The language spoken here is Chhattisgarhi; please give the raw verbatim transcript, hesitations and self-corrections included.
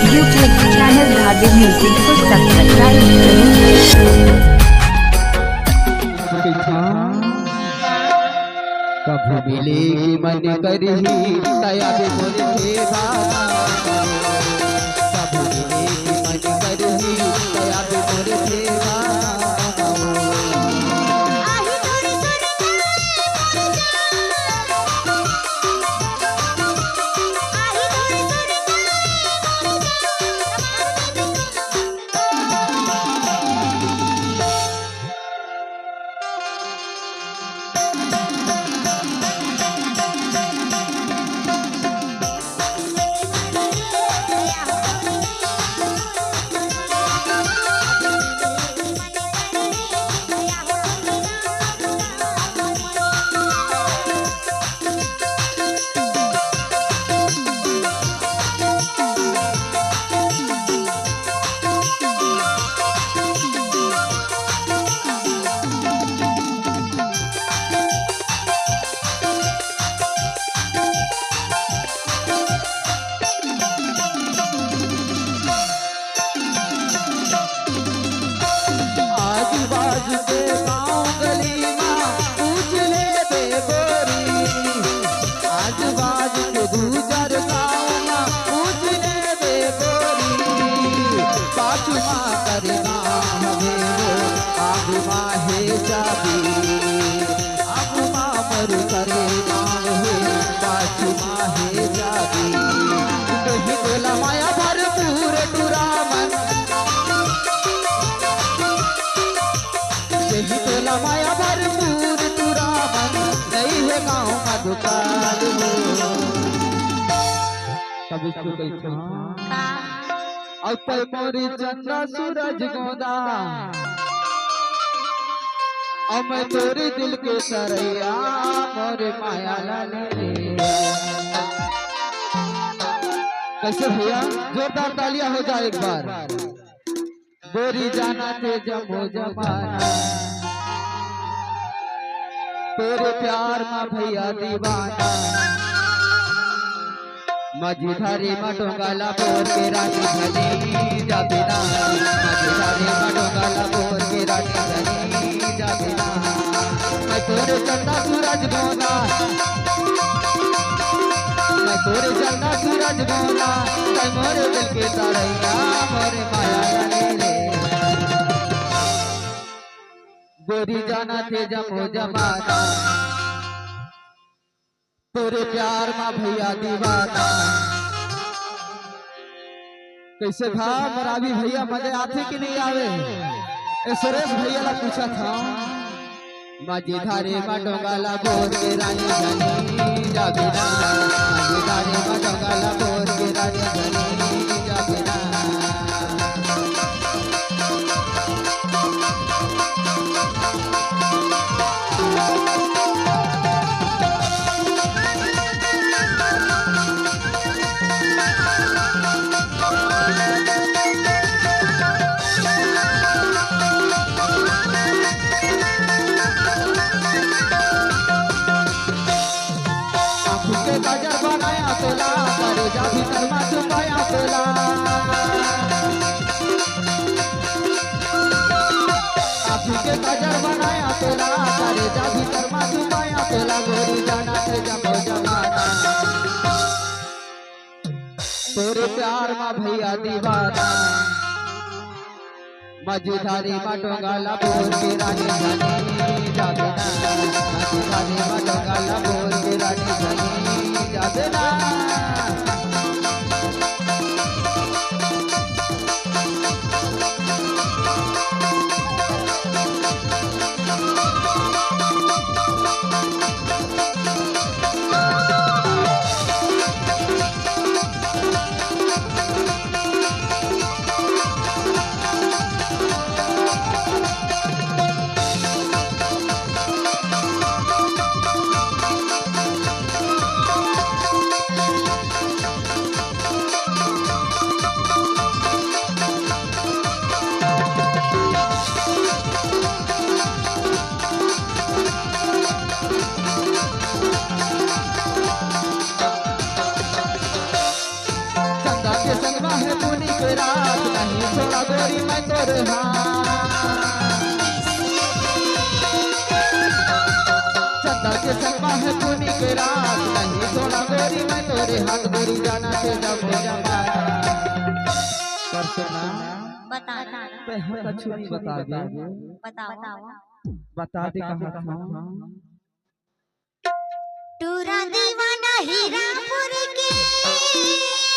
YouTube channel Dhabi Music को subscribe करें। कभू मिले के मन करही, तया भी मोर देवा। कभू मिले के मन करही, तया भी मोर देवा। आजू बाजू के गांव गली मा पूछ ले बे गोरी, आजू बाजू के दू चार गांव मा पूछ ले बे गोरी। पाछू मा करे गांव हवे वो, आगू मा हे जाबी। आगू मा मोर करे गांव हे, पाछू मा हे जाबी। कही तोला माया भरपूर टुरा मन, कही तोला माया भरपूर टुरा मन, नइ हे गांव मा दुकान हो। तब इसको कही था। का? अउ तै मोरी चंदा सूरज गोंदा, अउ मैं तोरे दिल के सरैया, मोरे माया ला ले ले। कैसे भैया, जोरदार तालियां हो जाए एक बार। गोरी जाना थे जम्मो जमाना, तोरे प्यार मा भैया दीवाना। मझधारे मा डोंगा ला बोर के रानी घनी जाबे ना, मझधारे मा डोंगा ला बोर के रानी घनी जाबे ना। मैं तोरे चंदा सूरज गोंदा, मैं तोरे चंदा सूरज गोंदा, तै मोरे दिल के तरैया, मोरे माया रानी रे। गोरी जाना थे जम्मो जमाना, तोरे प्यार मा भैया दीवाना। कैसे भा मरावी भैया, मजा आथे कि नहीं आवे? ए सुरेश भैया ला पूछा था। मझधारे मा डोंगा ला बोर के रानी घनी जाबे ना, मझधारे मा डोंगा ला बोर के रानी घनी जाबे ना। आँखी के काजर बनाया तोला, करेजा भीतर मा छुपाया तोला। आँखी के काजर बनाया तोला, करेजा भीतर मा छुपाया तोला, गोरी जाना थे जम्मो जमाना। तोरे प्यार मा भैया दीवाना। मझधारे मा डोंगा ला बोर के रानी घनी जाबे ना, मझधारे मा डोंगा ला बोर के रानी घनी जाबे ना। के रात नहीं छोड़ा गोरी मैं तोरे हाथ। चंदा के संग बाहे पुन्नी के रात नहीं छोड़ा गोरी मैं तोरे हाथ। गोरी जाना ते जब जब। करते ना। बता। ते हम कछु नहीं बता दे। बताओ। बता दे कहाँ था। टूरा दीवाना हीरापुर के।